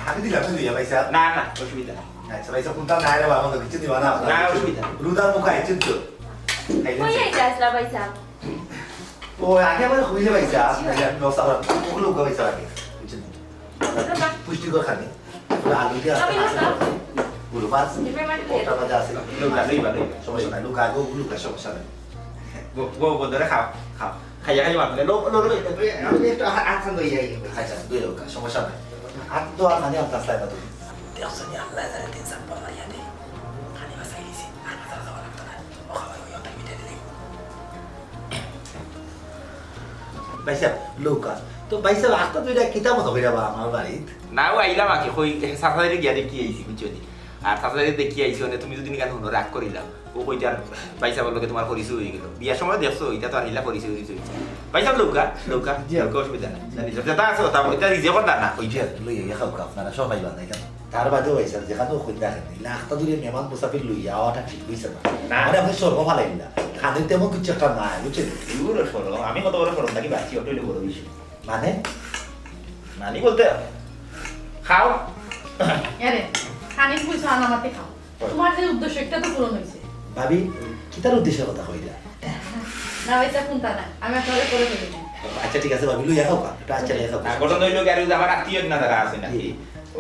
আমি দিলাম, তুই লইয়া ভাই সাহেব। না, না, অসুবিধা না। আচ্ছা, ভাই সাহেব, কোনটা নাই রে বাবা, আমাদের কিছু দিবা না। না, অসুবিধা নেই। রুদার মুখ আইছে তো। কই আইছে আসলা ভাই সাহেব? ও, আগে আমার হইলে ভাই সাহেব, নাহলে আমি ব্যবস্থা করার। ওগুলো ভাই সাহেব আগে। বুঝছেন? পুষ্টিকর খানি। আলু দিয়ে আছে, আমি আছে। লুকা। গরু মাছ, এবার মাটি দিয়ে ওটা ভাজা আছে। লুকা, লুকা, লুকা। সমস্যা নাই, লুকা, আগে ওগুলো লুকা, সমস্যা নাই। গো, গো, গো, ধরে খাও, খাও। খাইয়া, খাইয়া মারবে। লো, লো, লো, লো। আমি একটু আ-, আতখান ধুই যাই। আচ্ছা, ধুই লুকা, সমস্যা নাই। হাত তো আর খানি আনতে আসলে না তুমি। দেখছো নি, আল্লাহ জানে তিন চার বার মারিয়া দেয়। খানি বাসাই দিছি, আর মাথা ব্যথা লাগতো না। ও খাবার ওই ওটাই মিটাই দিলে। ভাই সাহেব, লুকা। তো ভাই সাহেব, আখতা তুই এটা কিতা মতো কইরা বা আমার বাড়িত? না, ও আইলাম আগে, কই, চাচারে গিয়া দেখি আইছি, বুঝছো নি? আর চাচারে দেখি আইছি, মানে তুমি যদি নিকান হুনো রাগ করিলাম, ও কইতে আর ভাই সাহেবর লগে তোমার পরিচয় হয়ে গেল। বিয়ার সময় দেখছো, এটা তো আর হিলা পরিচয় হইছে। ভাই সাহেব, লুকা, লুকা, জি। লুকা, অসুবিধা নাই। জানি, যেটা আছে, ওটা, ওটা রিজে কথা না, কই জি, লই, ইয়া খাও, খাও, আপনারা সবাই বানাই কেন? তার বাদেও ভাই সাহেব, যেখানেও কই দেখেন, ইলা আখতা দূরে মেহমান মুসাফির লইয়া আওয়াটা ঠিক হইছে না। না। মানে আপনি শরম ফালাইন না। খাদের তেমন কিছু একটা নাই, বুঝছেন? দূর শরম, আমি কত বড় শরম থাকি, বাঁচি, ওটা হইলে বড় বিষয়। মানে? মানে বলতে, খাও। আরে, খানিক কইছো আনামাতে খাও। হয়। তোমার যে উদ্দেশ্য, একটা তো পূরণ হইছে। ভাবি, কিতার উদ্দেশ্যের কথা কইলা? না, ওইটা কোনটা না, আমি আপনারে পরে বলি। আচ্ছা, ঠিক আছে, ভাবি, লইয়া খাও কা, একটু আচ্ছা, লইয়া খাও কা। না, ঘটনা হইলো কি, আর ওই যে আমার আত্মীয় না যারা আছে নাকি, জি। ও,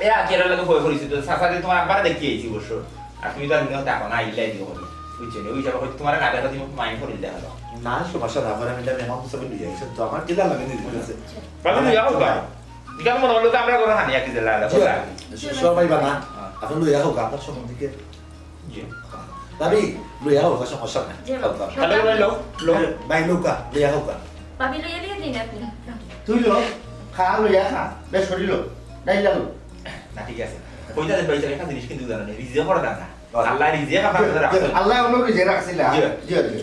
এরা আত্মীয়রা লাগে ভয় করেছি, তো চাচারে তোমার আব্বারে দেখিয়ে আইছি অবশ্য। আর তুমি তো আর নিয়ত দেখো না, আইলাই দিও করি। বুঝছো নি? ওই হিসাবে হয়তো তোমার না দেখা তুমি মাইন্ড করি দেখা দাও। না, সমস্যা না, আমার আমি এটা মেহমান হিসাবে লইয়া আইছি, তো আমার কিলা লাগে নিজের কাছে। ভাবি, লইয়া খাও কা। ইটা মনে হলো তো আমরা ঘরো খানি একই জেলা আলাদা জি, করে। স-, সবাই বানা। হ্যাঁ। আপনি লইয়া খাও কা, আপনার সম্বন্ধে কি? জি। ভাবি, লইয়া খাও কা, সমস্যা নাই। জি, খাও কা। তাহলে লই লও, লও। ভাই, লও কা, লইয়া খাও কা। ভাবি, লইয়া দিয়ে দিন আপনি। তুই লো, খা, লইয়া খা। বেশ করি লো। ডাইল লো। না, ঠিক আছে। কইতা দে, কইতা দে, একটা জিনিস কিন্তু জানো না, রিজে করে দাও না। আল্লাহ রিজে আপনার কাছে রাখছে। আল্লাহ অন্য রিজে রাখছিল। জি। জি, জি।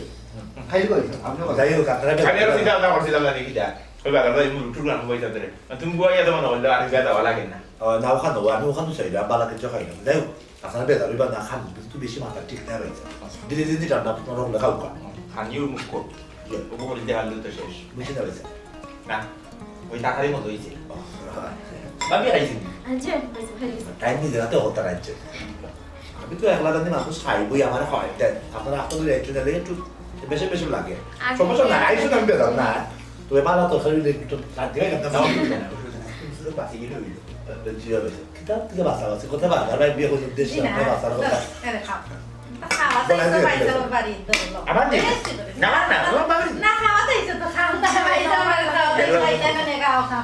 খাইল কইছো, আপনি কইছো। যাই হোক, আপনারা খালি আর চিন্তা ভাবনা করছিলাম না, দেখি যা। ওই বাজার যাই, মুরুটুর গান বইতা ধরে। তুমি বুয়া ইয়া তো মনে করলে, আর বিয়া দেওয়া লাগে না। ও, না, ওখানে, ও, আমি ওখানে চাই, আমি বালা কিছু খাই না। যাই হোক, আপনারা বেজার হইবা না, খান, কিন্তু বেশি মাথা ঠিক না রয়েছে। ধীরে ধীরে ঠান্ডা, আপনারা হলে খাও কা। খানিও মুখ কর। জি। ওকে বলি, দেখার তো শেষ। বেশি না রয়েছে। না, ওই টাকারই মতো হয়েছে। ও, হ্যাঁ। ভাবি খাইছি। আচ্ছা, বেশ ভালো। টাইম নিজে রাতে হতা রাখছে। আমি তো একলা জানি মানুষ খাইবই, আমার খাওয়াই দেন। আপনারা আপনাদের একটু দিলে একটু বেশি বেশি লাগে। আগে সমস্যা নাই, আইসো আমি বেজার না। তবে বালা তো খালি একটু রাত দিয়ে গেলাম না। অসুবিধা নাই, অসুবিধা নাই। শুধু বাসি গেলে হইল। জি, হবে। কিতাব থেকে বাসা বাসি, কোথায় বাজার ভাই বিয়ে করতে উদ্দেশ্যে জি না, আপনার বাসার কথা? আরে খাও। তা খাওয়া বলা দাওয়া যায়, পাইছো বলা যায়। বাড়ির দৌড়। আমার জি? বেশি করে। না, না, না, আমার বাড়ি। না, খাওয়া দাওয়া তো খাওয়া দাওয়া, খাওয়া দাওয়া, খাওয়া দাওয়া, খাও, খাও।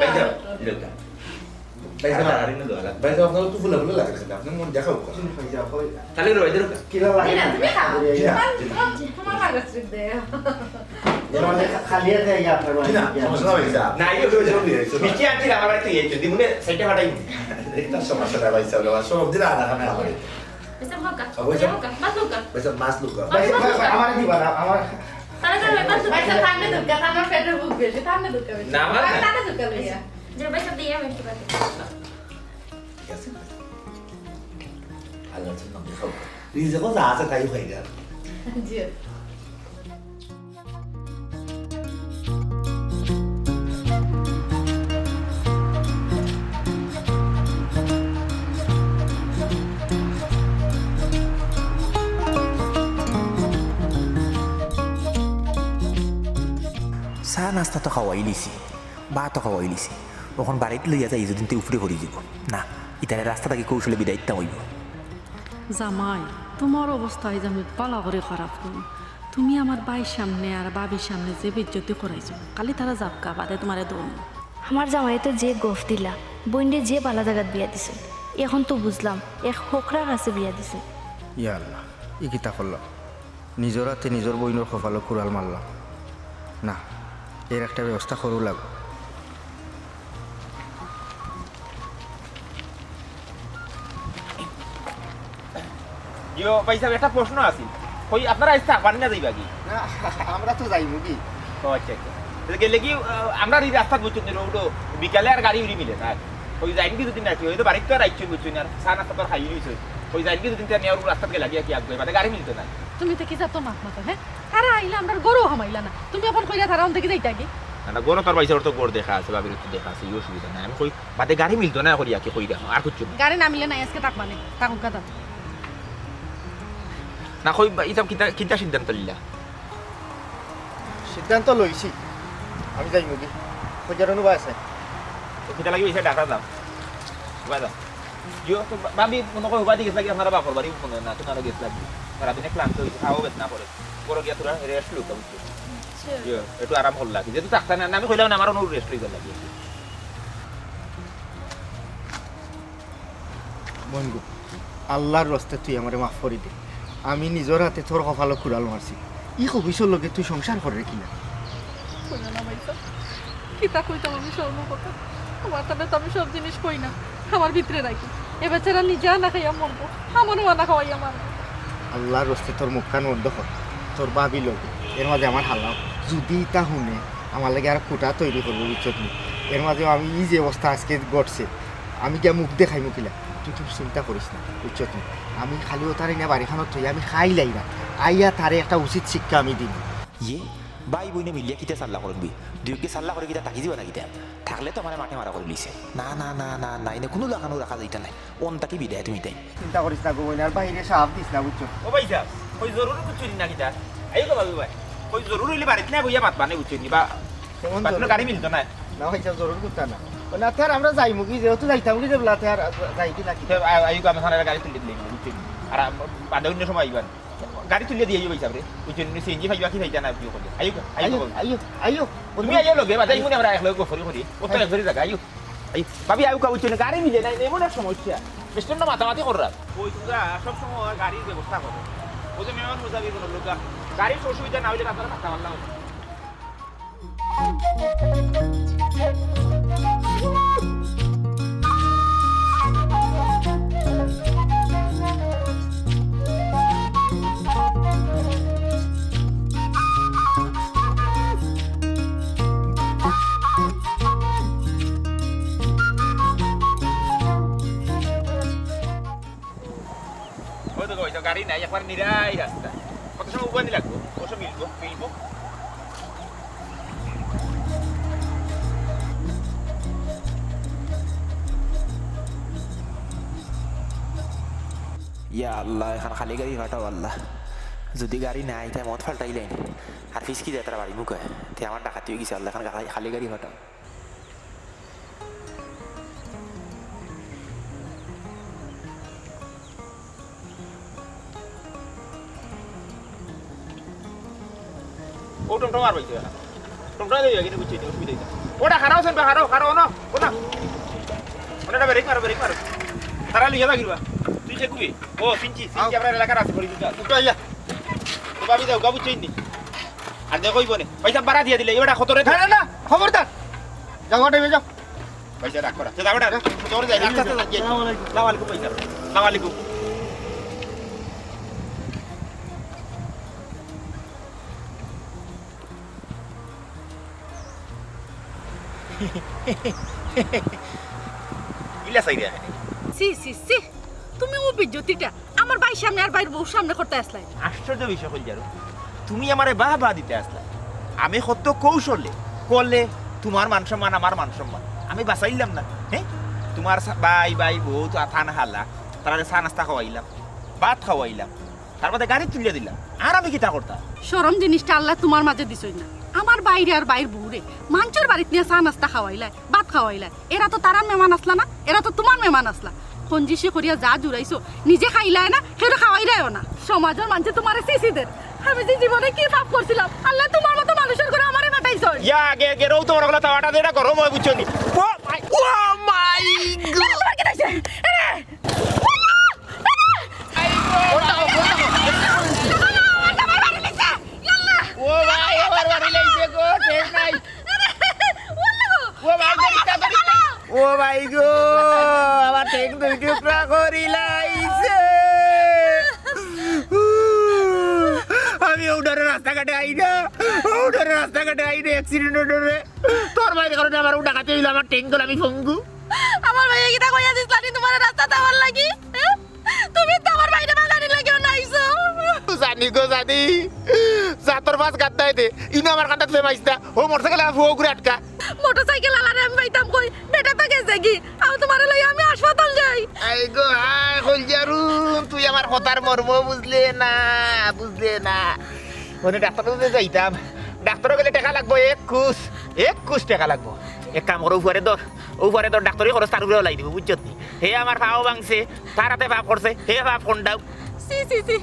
এই যাও, লোকটা। ভাই সাহেব, আর ইনো দেওয়া লাগবে। ভাই সাহেব, আপনারা তো ফুলে ফুলে লাগে, আপনি মন দেখাও। তাহলে রয়ে দিল। কিলা লাগে? না, তুমি খাও। জি না, তোমার, জি না। তোমার, তোমার কাগজ ঠিক দে। এর মানে খা-, খালি হাতে আইয়া আপনার জি না, বাড়ি। সমস্যা নাই, ভাই সাহেব। না, এই ওই জন্য দিয়ে দিচ্ছি। মিষ্টি আনছি, আমার বাড়িতে এই তো, দিমুনে সাইডে ফাটাই। এটা সমস্যা নাই, ভাই সাহেব, সব দিন আনা খানা আমার। ভাই সাহেব, হোক, অবশ্যই। হোক, মাছ হোক। ভাই সাহেব, মাছ লোক। ভাই সাহেব, ভাই সাহেব, আমার দিবা না, আমার তাহলে তো ভাই সাহেব, ঠান্ডা দুধ, আমার পেটে ভুক বেশি, ঠান্ডা দুধ খাবে। না, আমার না। ঠান্ডা দুধ খাবে। যে ভাই সাহেব, দিয়ে আমি একটু বাকি। ঠিক আছে। আল্লাহর জন্য আমি খাবো। রিজিকো যা আছে তাই খাই আর। জি। চা নাস্তা তো খাওয়াই নিছি। ভাতও খাওয়াই নিছি, অখন বাড়িত লইয়া যাই, যদি তে উপরে পড়ি যাব। না, ইতারে রাস্তা থাকি কৌশলে বিদায় দিতাম অইবো। জামাই, তুমার অবস্থা আইজ আমি বালা করি খারাপ করি। তুমি আমার ভাইর সামনে আর ভাবির সামনে যে বেইজ্জতি করাইছো, খালি তারা যাউক্কা, বাদে তুমারে ধরমু। আমার জামাইয়ে তো যে গফ দিলা, বইনরে যে বালা জাগাত বিয়া দিছে, এখন তো বুঝলাম, এক হকরার কাছে বিয়া দিছে। ইয়া আল্লাহ, ই কিতা করলাম? নিজর আতে নিজর বইনর কপালো কুড়াল মারলাম। না, এর একটা ব্যবস্থা করু লাগবো। ইয়ো, ভাইসাব, একটা প্রশ্ন আছিল। কই, আপনারা আইজ থাকবা নি না যাইবা গি? না, আমরা তো যাইমু গি। ও আচ্ছা, আচ্ছা। তো গেলে গি, আহ, আমরার ই রাস্তাত বুঝছইন নি, রোডো বিকালে আর গাড়ি উড়ি মিলে না। কই যাইন গি দুদিন রাখি, অউ তো বাড়িত তো আর আইছইন বুঝছইন নি, আর চা নাস্তা তো আর খাইয়া রইছইন। কই যাইন গি দুদিন রাখি, আর রাস্তাত গেলা গিয়া কি আগুয়াই, বাদে গাড়ি মিলতো না। তুমি তো কিতা জাতর মাত মাতো, হে? তারা আইলা, আমরার ঘরো হামাইলা না। তুমি অখন কইরা তারা অন থাকি যাইতা গি? না, না, ঘরো তো আর ভাইসাবর তো ঘর দেখা আছে, ভাবির তো দেখা আছে, ই অসুবিধা নাই। আমি কই, বাদে গাড়ি মিলতো না করিয়া কি কইরা, আর কিচ্ছু না। গাড়ি না মিললে নাই, আইজকে থাকবা নে, থাকুক কথা। না কই, বা, ইতা কিতা, কিতা সিদ্ধান্ত নিলা? সিদ্ধান্ত লইছি, আমি যাইমু গি। কই যারো নি বা আছে? তো কিতা লাগি অইছে, ঢাকা যাও। হুবাই যাও। জিও, তো বা-, ভাবি, মনো কয় হুবাদি গেছলা গি, আপনারা বাপর বাড়ি মনো অয় না, তো নারো গেছলা গি। সারাদিন ক্লান্ত অইছে, পাও বেদনা করে। ঘরো গিয়া থুড়া rest লউক্কা, বুঝছো? আচ্ছা। জিও, একটু আরাম করলা গি। যেহেতু থাকতা না, আমি কইলাম না, আমার অনু rest লইবার লাগি। বইন গো, আল্লার ওয়াস্তে তুই আমারে মাফ করি দে। আমি নিজর আতে তোর কপালো কুড়াল মারছি। ই খবিছর লগে তুই সংসার কররে কিলা? কইও না ভাইসাব, কিতা কইতাম আমি শরমর কথা। তুমার সামনে তো আমি সব জিনিস কই না, আমার ভিতরে রাখি। এ বেচারা নিজে না খাইয়া মরবো, আমারেও না খাওয়াইয়া মারবো। আল্লার ওয়াস্তে তোর মুখখান বন্ধ কর, তোর ভাবি লগে। এর মাঝে আমার হালাও, যুদি ইতা হুনে, আমার লাগি আর কুটা তৈরি করবো, বুঝছত নি? এর মাঝে আমি ই যে অবস্থা আইজকে ঘটছে, আমি গিয়া মুখ দেখাইমু কিলা? তুই, তুই চিন্তা করিস না, বুঝছত নি? আমি খালি অতারে নিয়া বাড়িখানো থইয়া আমি খাইলাই না, আইয়া তারে একটা উচিত শিক্ষা আমি দিমু। ইয়ে, ভাই বইনে মিলিয়া কিতা চাল্লা করইন বি? দুইওগু চাল্লা করি কিতা থাকি যিবা না কিতা? থাকলে তো আমারে মাঠে মারা করিলিছে। না, না, না, না, না, ইনে কুনু লাখানও রাখা যাইতা নায়। অন থাকি বিদায় তুমি তাই। চিন্তা করিস না গো বইন, আর বাইরে সাফ দিস না, বুঝছো? ও ভাইসাব, কই জরুরি কিচ্ছু নি না কিতা? আইও তো ভাবি ভাই, কই জরুরি অইলে বাড়িত না বইয়া মাতবা নে, বুঝছো নি? বা কেমন বাড়িত জরুরি? গাড়ি মিলতো না। না ভাইসাব, জরুরি কুন্তা না। ও না, তে আর আমরা যাইমু গি, যেহেতু যাইতাম গি, যেবলা তে আর যাই কি না কি? তে আ-, আইও, আমি থানার গাড়ি তুলি দিলে, বুঝছো নি? আর আ-, বাদে অন্য সময় আইবা। গাড়ি তুলিয়া দিয়া আইও ভাইসাবরে, বুঝছো নি? সিএনজি পাইবা কি পাইতা না, আপনি ওখানে। আইও, আইও, আইও, আইও, আইও। তুমি আইও লগে, বাদে আইমু নে আমরা একলগে গফরি করি। ও তো আইও। একজনই জাগা, আইও। এই, ভাবি, আউক্কা, বুঝছো নি? গাড়ি মিলে না, এমন এক সমস্যা। বেশ না মাতামাতি কররা। ওই তোমরা সব সময় গাড়ির ব্যবস্থা করো। ওই যে মেহমান মুসাফির কোনো লোক, গাড়ির অসুবিধা না অইলে আপনারা থাকতে পারলাম। ওই তো, ওই তো গাড়ি নাই, একবার নিরাই রাস্তা। কত সময় উবানি লাগবো? অবশ্য মিলবো, মিলবো। ইয়া আল্লাহ, এখান খালি গাড়ি ফাটাও আল্লাহ। যদি গাড়ি নাই, তাই মত ফাল্টাইলাই। আর ফিসকি যায় তারা বাড়ি মুখে। তে আমার ডাকাতি অই গেছে আল্লাহ, এখান খালি, খালি গাড়ি ফাটাও। ও টমটম আর বলছে না। টমটম দিয়ে গেলে বুঝছি, অসুবিধা হইছে। ওটা খারাপ আছেন, খারাপ, খারাপ, না, ওটা। ওটা ব্রেক মারো, ব্রেক মারো। তারা লিয়ে যাগিরবা। তুই যে কুবি? ও, চিনছি, চিনছি, আও। আমরা এলাকার আছে, পরিচিত আছে। উঠো, আইয়া। তো ভাবি যাও, গাবু চেইন নি। আর দেখো, ইবনে। পয়সা বাড়া দিয়ে দিলে, এবার কত রে? না, না, না, খবরদার। যাও, ওটা যাও। পয়সা রাখ করা। যা, যা, যা, যা, যাই, রাস্তা, রাস্তা, যাই। আসসালামু আলাইকুম। আসসালামু আলাইকুম, পয়সা। আসসালামু আলাইকুম। ইলা চাইরে আহেনি। ছি, ছি, ছি। তুমি ও বেইজ্জতিটা আমার ভাইর সামনে আর ভাইর বউর সামনে করতে আসলাই। আশ্চর্য বিষয় হইল জানো, তুমি আমারে বাহ বাহ দিতে আসলা। আমি কত কৌশলে করলে তুমার মান সম্মান, আমার মান সম্মান আমি বাঁচাইলাম না, হ্যাঁ? তুমার সা-, ভাই, ভাই, বউ, তো আথান হালা, তারারে চা নাস্তা খাওয়াইলাম, ভাত খাওয়াইলাম, তার বাদে গাড়ি তুলিয়া দিলাম। আর আমি কিতা করতাম? শরম জিনিসটা আল্লায় তুমার মাঝে দিছইন না, আমার বাইরে আর বাইর বউরে মানষর বাড়িত নিয়া চা নাস্তা খাওয়াইলায়, ভাত খাওয়াইলায়। এরা তো তারার মেহমান আছলা না, এরা তো তুমার মেহমান আছলা। কঞ্জুসি করিয়া যা জুড়াইছো, নিজে খাইলায় না, কেউরে খাওয়াইলায়ও না। সমাজর মানষে তুমারে ছি ছি দের। আমি যে জীবনে কি পাপ করছিলাম, আল্লায় তুমার মতো মানুষর ঘরো আমারে পাঠাইছইন। ইয়া, আগে, আগে, রও তো মনে করো, তাওয়াটা যেটা গরম অয়, বুঝছো নি? ও মাই, ও মাই গড! তুমার কিতা অইছে? এরে! ও ভাই, আমার বাড়ি লাইছে গো, ঠেক নাই। ও ভাই, ধরিস না, ধরিস না। ও ভাই গো, আমার ঠেক দুই টুকরা করিলাইছে। আমি অউ ডরে রাস্তাঘাটে আই না, অউ ডরে রাস্তাঘাটে আই না, accident অর ডরে। তোর ভাইর কারণে আমার অউ ডাকাতি অইলো, আমার ঠেক গেল, আমি পঙ্গু। আমার ভাইয়ে কিতা কইয়া দিছলা নি তুমারে রাস্তাত আওয়ার লাগি? হ্যাঁ? তুমি তো আমার ভাইরে বাঁচানির লাগি অনো আইছো। জানি গো জানি, জাতর পাছ গাদ্দায় দে, ইনো আমার কান্দাত ফেমাইছ না, অউ মোটরসাইকেল আমার ফুয়া ঘুরে আটকা। মোটরসাইকেল আলারে আমি পাইতাম কই, বেটা তো গেছেগি, আর তুমারে লইয়া আমি হাসপাতাল যাই। আই গো হায়, কইলজার হুন, তুই আমার কথার মর্ম বুঝলে না, বুঝলে না। মানে ডাক্তারর কাছে যাইতাম, ডাক্তারো গেলে টেকা লাগবো, এক কুশ, এক কুশ টেকা লাগবো। এক কাম করো, অউ ফুয়ারে ধর, অউ ফুয়ারে ধর, ডাক্তারি খরচ তার উপরে উলাই দিবো, বুঝছত নি? হে আমার পাও ভাংছে, তার আতে পাপ করছে, হে পাপ কন্ডাও। ছি, ছি, ছি,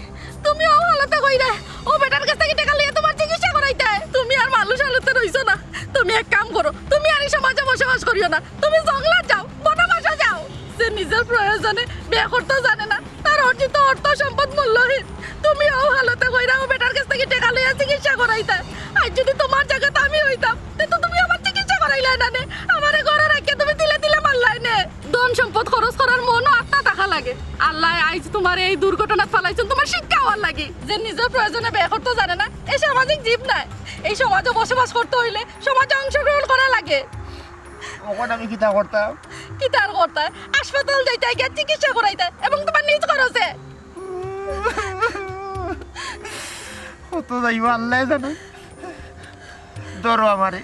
তুমি অউ হালতে কইরায়, অউ বেটার গেছ থাকি টেকা লইয়া তুমার চিকিৎসা করাইতায়? তুমি আর মানুষ হালতে রইছো না। তুমি এক কাম করো, তুমি আর ই সমাজো বসবাস করিও না, তুমি জংলাত যাও, বনবাসো যাও। যে নিজর প্রয়োজনে ব্যয় করতেও জানে না, তার অর্জিত অর্থ সম্পদ মূল্যহীন। তুমি অউ হালতে কইরা অউ বেটার গেছ থাকি টেকা লইয়া চিকিৎসা করাইতায়। আইজ যুদি তুমার জাগাত আমি অইতাম, তে তো তুমি আমার চিকিৎসা করাইলায় না নে, আমারে ঘরো রাখিয়া তুমি তিলে তিলে মারলায় নে। ধন সম্পদ খরচ করার মনও আত্মা থাকা লাগে। আল্লায় আইজ তুমারে এই দুর্ঘটনাত ফালাইছইন তুমার শিক্ষা অওয়ার লাগি। যে নিজর প্রয়োজনে ব্যয় করতেও জানে না, এ সামাজিক জীব নায়। এই সমাজো বসবাস করতে অইলে সমাজো অংশগ্রহণ করা লাগে। অখন আমি কিতা করতাম? কিতা আর করতায়? হাসপাতাল যাইতায়, গিয়া চিকিৎসা করাইতায় এবং তুমার নিজ খরচে। কত যাইবো আল্লায় জানে। ধরো আমারে,